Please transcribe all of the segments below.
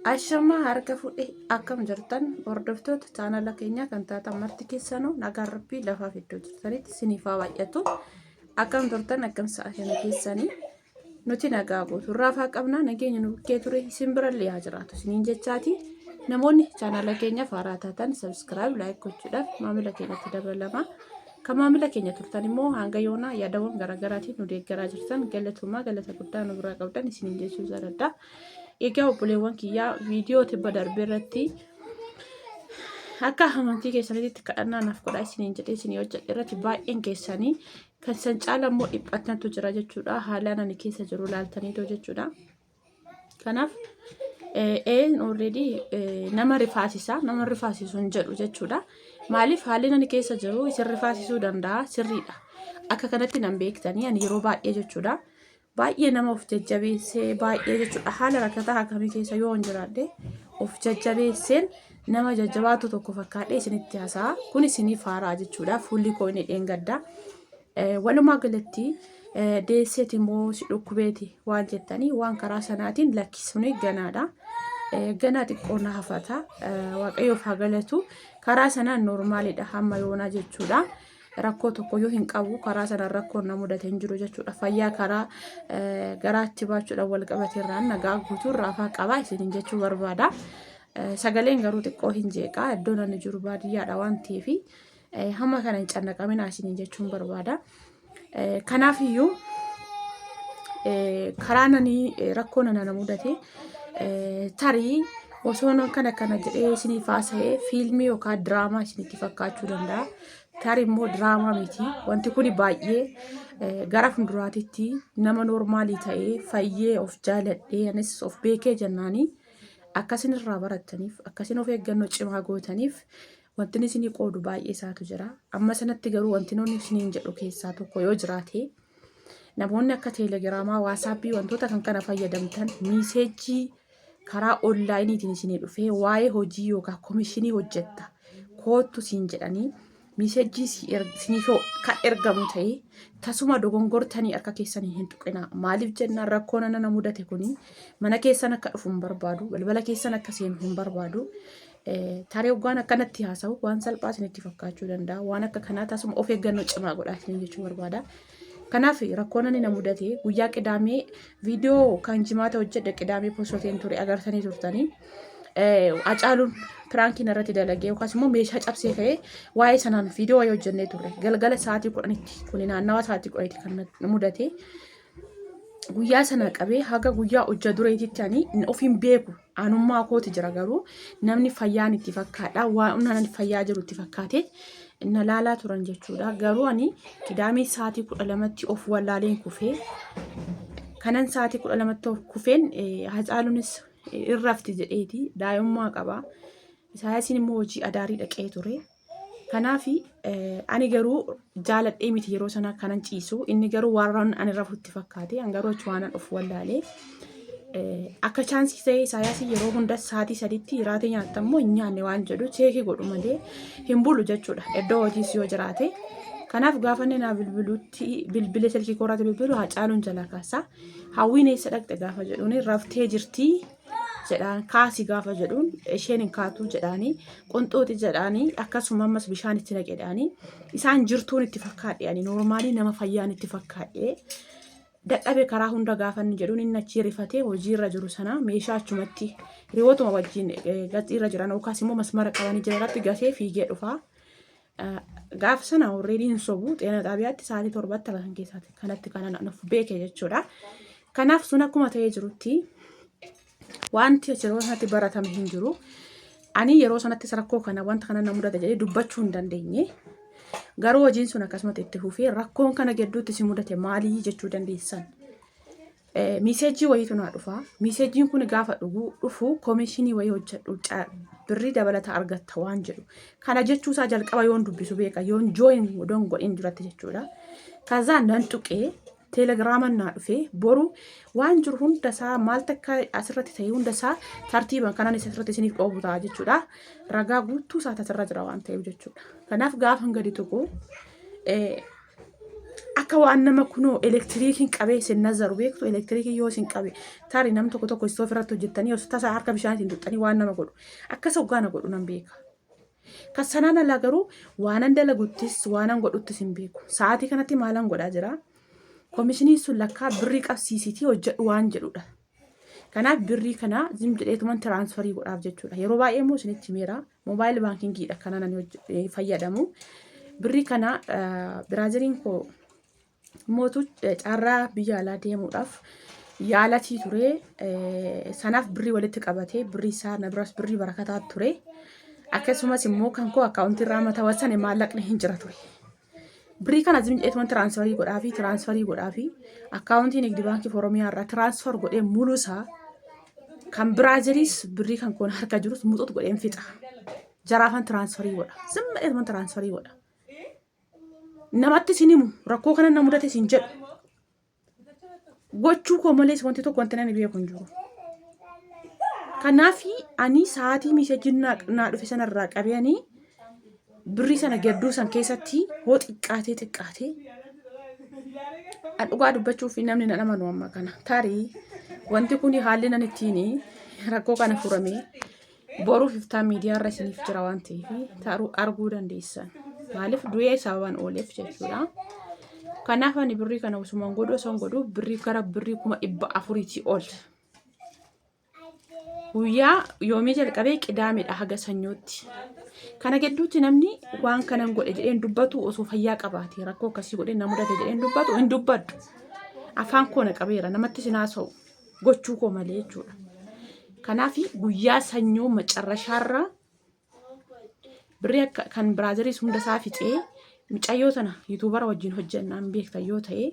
Ashamaa harka fudhe akkam jirtan hordoftoota chaanala keenyaa kan taatan marti keessanuu nagaan rabbii lafaaf iddoo jirtanitti isiniif haa baay'atu. Akkam turtan akkam sa'a kana keessanii nuti nagaa guutuu raafaa qabna nageenya nu bukkee ture isin birallee haa jiraatu isiniin jechaati. Namoonni chaanala keenyaaf haaraa taatan sabiskiraayib laayik gochuudhaaf maamila keenyatti dabalama. Kan maamila keenya turtan immoo hanga yoonaa yaadawwan garaagaraatiin nu deeggaraa jirtan galatoomaa galata guddaa nu biraa qabdan isiniin jechuu jaaladha. Egaa obboleewwan kiyyaa viidiyoo tibba darbe irratti akka amantii keessanitti kadhannaa naaf godhaa isiniin jedhee isinii hojjedhe irratti baay'een keessanii kan san caala immoo dhiphatantu jira jechuudha. Haalaan ani keessa jiru laaltaniitoo jechuudha. Kanaaf een already nama rifaasisa nama rifaasisu hin jedhu jechuudha. Maaliif haalli ani keessa jiru isin rifaasisuu danda'a sirriidha. Akka kanatti nan beektanii ani yeroo baay'ee jechuudha. Baay'ee nama of jajjabeessee baay'ee jechuudha haala rakkataa akkamii keessa yoo hin jiraadhe of jajjabeesseen nama jajjabaatu tokko fakkaadhee isinitti haasa'a. Kun isiniif haaraa jechuudha. Fuulli koo inni dheengadda. Walumaa galatti deesseeti immoo si dhukkubeeti waan jettanii waan karaa sanaatiin lakkisuun ganaadha. Ganaa xiqqoo na hafata. Waaqayyoof haa galatu. Karaa sanaan noormaalidha hamma yoonaa jechuudha. Rakkoo tokkoyyuu hin qabu. Karaa sanaan rakkoon na mudate hin jiru jechuudha. Fayyaa karaa garaatti baachuudhaan wal qabate irraan nagaa guutuu raafaa qaba isiniin jechuu barbaada. Sagaleen garuu xiqqoo hin jeeqa. Iddoon ani jiru baadiyyaadha waan ta'eef hamma kana hin cannaqaminaa isiniin jechuun barbaada. Kanaaf iyyuu karaa nani rakkoo nana na mudate tarii osoo nan kana kana jedhee isiniif haasa'ee fiilmii yookaan diraamaa isinitti fakkaachuu danda'a. Tarii immoo diraamaa miti. Wanti kun baay'ee gara fuulduraatitti nama noormaalii ta'ee fayyee of jaaladhee anis of beekee jennaanii akkasin irraa barattaniif akkasin of eeggannoo cimaa gootaniif wanti isinii qoodu baay'ee isaatu jira. Amma sanatti garuu wanti nuti isiniin jedhu keessaa tokko yoo jiraate namoonni akka teelegiraamaa, waasaappii wantoota kan kana fayyadamtan miiseejjii karaa onlaayiniitiin isinii dhufee waa'ee hojii yookaan komishinii hojjetta koottu siin jedhanii miiseejjii isiniif kan ergamu ta'ee tasuma dogongortanii harka keessanii hin tuqinaa. Maaliif jennaan rakkoo nana na mudate kuni mana keessan akka dhufu hin barbaadu, balbala keessan akka seenu hin barbaadu. Tarii hoggaan akkanatti haasa'u waan salphaa isinitti fakkaachuu danda'a. Waan akka kanaa tasuma of eeggannoo cimaa godhaa isiniin jechuu barbaada. Kanaaf rakkoon ani na mudate guyyaa qidaamee viidiyoo kan jimaata hojjedhe qidaamee postoteen ture agartanii turtanii. Hacaaluun piraankiin irratti dalagee yookaas immoo meeshaa cabsee ka'ee waa'ee sanaan viidiyoo wayii hojjennee turre. Galgala sa'aatii 10tti kuni naannawa sa'aatii 10tti kan na mudate. Guyyaa sana qabee haga guyyaa hojja dureetitti ani of hin beeku. Anummaa kooti jira garuu namni fayyaan itti fakkaadha. Waan ani fayyaa jiru itti fakkaate na laalaa turan jechuudha. Garuu ani qidaamee sa'aatii 12tti of wallaaleen kufee kanan sa'aatii 12tti of kufeen Hacaaluunis irrafti jedheeti daa'imummaa qaba. Isaayaasiin immoo hojii adaarii dhaqee ture. Kanaaf ani garuu jaaladhee miti yeroo sana kanan ciisu. Inni garuu waan ani rafu itti fakkaate. An garuu achi waanan of wallaalee. Akka chaansii ta'ee Isaayaas yeroo hunda sa'aatii 3tti iraatee nyaatta immoo hin nyaanne waan jedhu cheekii godhu malee hin bulu jechuudha. Iddoo hojiis yoo jiraate. Kanaaf gaafa inni naa bilbilutti bilbilee silkii koorratti bilbilu Hacaaluun jalaa kaasa. Hawwiin eessa dhaqxe gaafa jedhuun raftee jirtii. Jedhaan kaasi gaafa jedhuun isheen hin kaatu jedhaanii qunxuuxi jedhaanii akkasuma ammas bishaan itti naqedhaanii isaan jirtuun itti fakkaadhe ani noormaalii nama fayyaan itti fakkaadhe dadhabe karaa hunda gaafa inni jedhuun inni achii rifatee hojiirra jiru sana meeshaa achumatti hiriyootuma wajjin gaxiirra jiran yookaas immoo masmara qabanii jiran irratti gasee fiigee dhufa. Gaafa sana already hin sobu xeena xaabiyaatti sa'aatii 7tti halkan keessaatti kanatti kana nuuf beeke jechuudha. Kanaaf sun akkuma ta'ee jirutti wanti yeroo sanatti baratame hin jiru. Ani yeroo sanattis rakkoo kana wanta kana na mudate jedhee dubbachuu hin dandeenye. Garuu hojiin sun akkasumatti itti fufee rakkoon kana gidduutti si mudate maalii jechuu dandeessan. Miiseejjii wayiitu naa dhufa. Miiseejjiin kun gaafa dhugu dhufu koomishinii wayii hojjedhu birrii dabalata argatta waan jedhu. Kana jechuusaa jalqaba yoon dubbisu beeka yoon jooyin odoon godhin duratti jechuudha. Kazaa nan tuqee teelegiraaman naa dhufe boru waan jiru hundasaa maal takka asirratti ta'e hundasaa tartiiban kanan asirratti isiniif dhoobu ta'a jechuudha. Ragaa guutuu isaa asirra jira waan ta'eef jechuudha. Kanaaf gaafa gadi tuqu Akka waan nama kunoo elektiriikiin qabee isin nazaru beektu, elektiriikiin yoo isin qabe tarii nam tokko tokko istoof irratti hojjettanii osoo tasaa harka bishaaniitiin tuqxanii waan nama godhu. Akkas hoggaa na godhu nan beeka. Kan sanaan alaa garuu waanan dalaguttis waanan godhuttis hin beeku. Sa'aatii kanatti maalan godhaa jira? Komishiniin sun lakkaa birrii qabsiisiitii hojjedhu waan jedhudha. Kanaaf birrii kana zim jedheetuman tiraansfarii godhaaf jechuudha. Yeroo baay'ee immoo isinitti himeera. Moobaayil baankingiidha kanan ani fayyadamu. Birrii kana biraaziliin koo mootu carraa biyya alaa deemuudhaaf yaalatii ture. Sanaaf birrii walitti qabatee birrii isaa na biras birrii barakataa ture. Akkasumas immoo kan koo akkaawuntii irraa mata wasane maallaqni hin jira ture. Birrii kana zim jedheetuman tiraansfarii godhaafi tiraansfarii godhaafi akkaawuntii Nigdi Baankii Oromiyaa irraa tiraansfar godhee muluu isaa kan Biraaziliis birrii kan koon harka jirus muxut godheen fixa. Jaraafan tiraansfarii godha. Zim jedheetuman tiraansfarii godha. Namatti sin himu, rakkoo kana na mudate sin jedhu. Gochuu koo malees wanti tokko wanti nani beeku hin jiru. Kanaaf ani sa'aatii miiseejiin naa dhufe sanarraa qabee ani birrii sana gadduu san keessatti hoo xiqqaatee xiqqaatee an dhugaa dubbachuuf namni nan amanu amma kana. Tarii wanti kun haalli nan ittiin rakkoo kana furame boruuf iftaan miidiyaa irra isiniif jira waan ta'eef taruu arguu dandeessan. Maaliif du'ee sababaan ooleef jechuudha. Kanaaf ani birrii kana osumaan godhu osoo hin godhu birrii gara birrii 400,000 ol. Guyyaa yoomii jalqabee qidaameedha haga sanyootti. Kana gidduutti namni waan kanan godhe jedheen dubbatu osoo fayyaa qabaate rakkoo akkasii godhee na mudate jedheen dubbatu hin dubbadhu. Afaan koo na qabeera, namatti sin haasa'u gochuu koo malee jechuudha. Kanaaf guyyaa sanyoo macarrashaarraa birrii akka kan biraazariis hunda isaa fixee micayyoo tana yuutuubara wajjin hojjannaan beektan yoo ta'e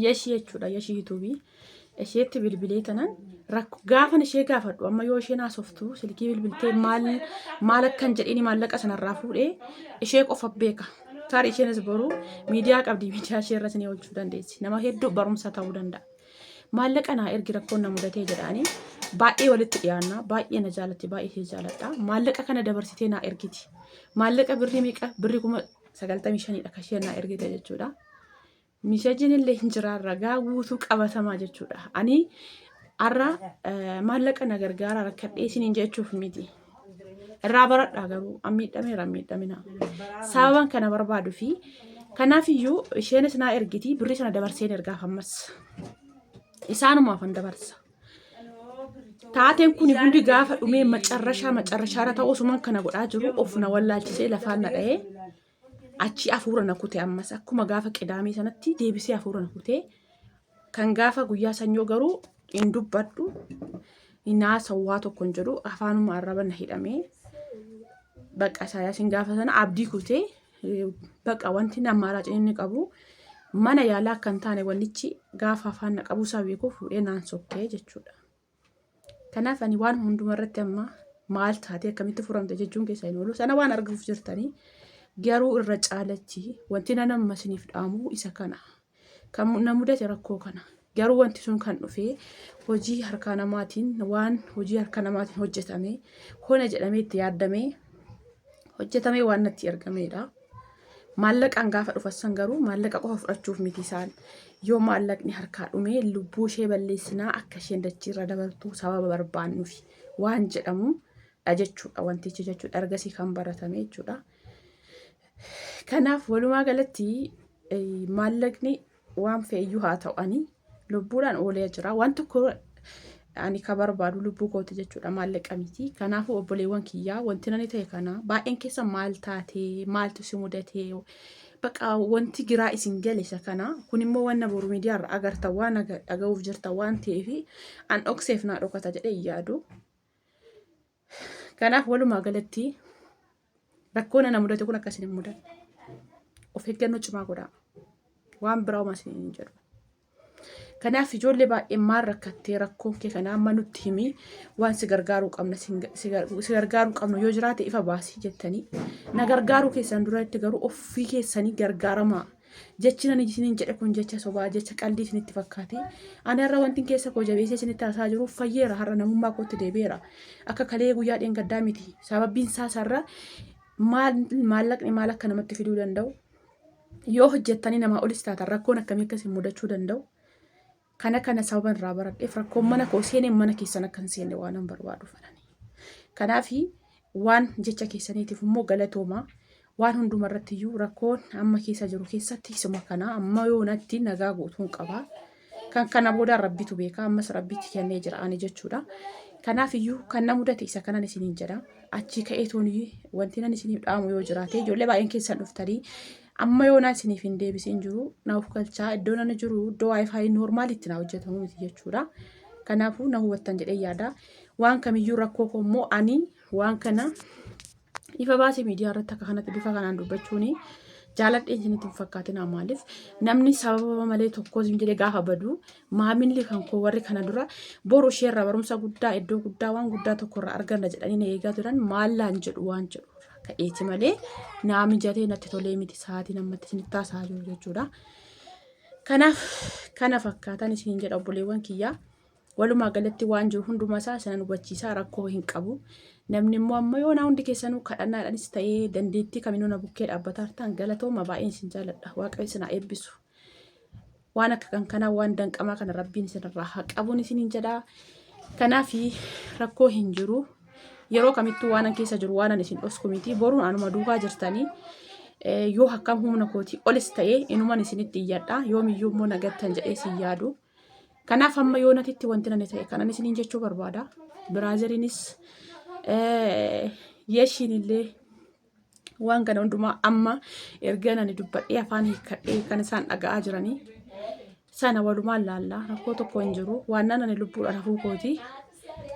yeshii jechuudha, yeshii yuutuubii isheetti bilbilee tanan rakko gaafan ishee gaafadhu amma yoo isheen haasoftu silkii bilbiltee maal maal akkan jedhiini maallaqa sanarraa fuudhee ishee qofa beeka. Tarii isheenis boru miidiyaa qabdi, miidiyaa ishee irras ni oolchuu dandeessi. Nama hedduu barumsa ta'uu danda'a. Maallaqa naa ergi, rakkoon na mudatee jedhaani. Baay'ee walitti dhiyaanna, baay'ee na jaalatti, baay'ee ishee jaaladha. Maallaqa kana dabarsitee naa ergiti. Maallaqa birrii meeqa? Birrii 95,000dha kan isheen naa ergite jechuudha. Miseejiin illee hin jira, ragaa guutuu qabatamaa jechuudha. Ani har'a maallaqa na gargaara rakkadhee isiniin jechuuf miti. Irraa baradhaa garuu an miidhameera, miidhamina. Sababan kana barbaadu fi kanaaf iyyuu isheenis naa ergiti, birrii sana dabarseen ergaaf ammas. Isaanumaaf an dabarsa. Taateen kun hundi gaafa dhumee macarrashaa macarrashaarra ta'uu osuman kana godhaa jiru of na wallaalchisee lafaan na dha'ee achi hafuura na kute. Ammas akkuma gaafa qidaamee sanatti deebisee hafuura na kutee kan gaafa guyyaa sanyoo garuu hin dubbadhu, hin haasa'u, waa tokko hin jedhu, afaanuma arraba na hidhamee baqa. Isaayaasiin gaafa sana abdii kutee baqa. Wanti nama inni qabu mana yaalaa akka hin taane wannichi gaafa afaan na qabuusaa beeku fuudhee naan sokkee jechuudha. Kanaaf ani waan hunduma irratti amma maal taatee akkamitti furamte jechuun keessa hin oolu. Sana waan arguuf jirtanii garuu irra caalatti wanti nan amma isiniif dhaamu isa kana. Kan na mudate rakkoo kana. Garuu wanti sun kan dhufe hojii harkaa namaatiin, waan hojii harka namaatiin hojjetame, hona jedhamee itti yaaddamee hojjetamee waan natti ergameedha. Maallaqaan gaafa dhufan garuu maallaqa qofa fudhachuuf miti isaan. Yoo maallaqni harkaa dhume lubbuu ishee balleessinaa, akka isheen dachiirra dabartu sababa barbaannufi waan jedhamu dha jechuudha wantichi jechuudha, ergasii kan baratame jechuudha. Kanaaf walumaa galatti maallaqni waan fe'iyyuu haa ta'u, ani lubbuudhaan oolee jira. Waan tokko ani ka barbaadu lubbuu kooti jechuudha, maallaqa miti. Kanaafuu obboleewwan kiyyaa, wanti nani ta'e kana baay'een keessa maal taatee, maaltu si mudatee, baqa wanti giraa isin gale isa kana. Kun immoo wanna boru miidiyaa irra agartan, waan dhaga'uuf jirtan waan ta'eef an dhokseef naa dhokata jedhee hin yaadu. Kanaaf walumaa galatti rakkoon ana mudate kun akkasin hin mudanne. Of eeggannoo cimaa godhaa. Waan biraa homaa isin hin jedhu. Kanaaf ijoollee baay'een maal rakkattee, rakkoon kee kana amma nutti himi, waan si gargaaruu qabna si gargaaruu qabnu yoo jiraate ifa baasii jettanii na gargaaruu keessan duratti garuu ofii keessanii gargaaramaa. Jechi nani isiniin jedhe kun jecha sobaa, jecha qaldii isinitti fakkaate. Ani har'a wantin keessa koo jabeessee isinitti haasaa jiru fayyeera, har'a namummaa kootti deebi'eera. Akka kalee guyyaa dheengaddaa miti. Sababbiin isaas har'a maal maallaqni maal akka namatti fiduu danda'u Yoo hojjettanii namaa olis taatan rakkoon akkamii akka isin mudachuu danda'u kana kana sababa irraa baradheef rakkoon mana koo seeneen mana keessan akka hin seenne waan hin barbaaduuf anani. Kanaaf waan jecha keessaniitiif immoo galatoomaa. Waan hunduma irratti iyyuu rakkoon amma keessa jiru keessatti isuma kana amma yoonatti nagaa guutuun qaba. Kan kana booda rabbitu beeka ammas rabbitti kennee jira ani jechuudha. Kanaaf iyyuu kan na mudate isa kanan isiniin jedha. Achii ka'eetoon wanti nan isiniif dhaamu yoo jiraate ijoollee baay'een keessan dhuftanii amma yoonaa isiniif hin deebisiin jiru na of galchaa iddoo nani jiru iddoo wifi normaalitti na hojjetamu miti jechuudha. Kanaafuu na hubattan jedhee yaada. Waan kamiyyuu rakkoo koo immoo ani waan kana ifa baasee miidiyaa irratti akka kanatti bifa kanaan dubbachuun jaaladheen isinitti hin fakkaatinaa maaliif namni sababa malee tokko isin jedhee gaafa badu maamilli kan koo warri kana dura boru isheerraa barumsa guddaa iddoo guddaa waan guddaa tokko irraa arganna jedhanii na eegaa turan maallaan jedhu waan jedhu ka'eeti malee naa mijatee natti tolee miti sa'aatiin ammatti isinitti haasa'aa jiru jechuudha. Kanaaf kana fakkaatan isiniin jedha obboleewwan kiyyaa. Walumaa galatti waan jiru hundumaa isaa isinan hubachiisaa rakkoo hin qabu. Namni immoo amma yoonaa hundi keessanuu kadhannaadhaanis ta'ee dandeettii kamiinuu na bukkee dhaabbataa jirtan galatooma baay'een isin jaaladha. Waaqayyo isin haa eebbisu. Waan akka kan kanaa waan danqamaa kana rabbiin isinirraa haa qabuun isiniin jedha. Kanaaf rakkoo hin jiru. Yeroo kamittuu waan an keessa jiru waan an isin dhosku miti. Boruun anuma duukaa jirtanii yoo akkam humna kootii olis ta'ee inuman isinitti iyyadha. Yoomiyyuu immoo nagattan jedhee isin yaadu. Kanaaf amma yoonatitti wanti nani ta'e kanan isiniin jechuu barbaada. Biraazeriinis yeeshiin illee waan kana hundumaa amma erga nani dubbadhee afaan hiikkadhee kan isaan dhaga'aa jiranii sana walumaan laallaa rakkoo tokko hin jiru waan nani lubbuudhaan hafuu kooti.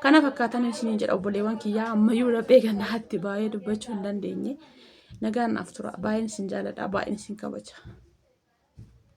Kana fakkaatan isiniin jedha obboleewwan kiyyaa ammayyuu laphee gannaatti baay'ee dubbachuu hin dandeenye. Nagaan naaf tura. Baay'een isin jaaladha. Baay'een isin kabaja.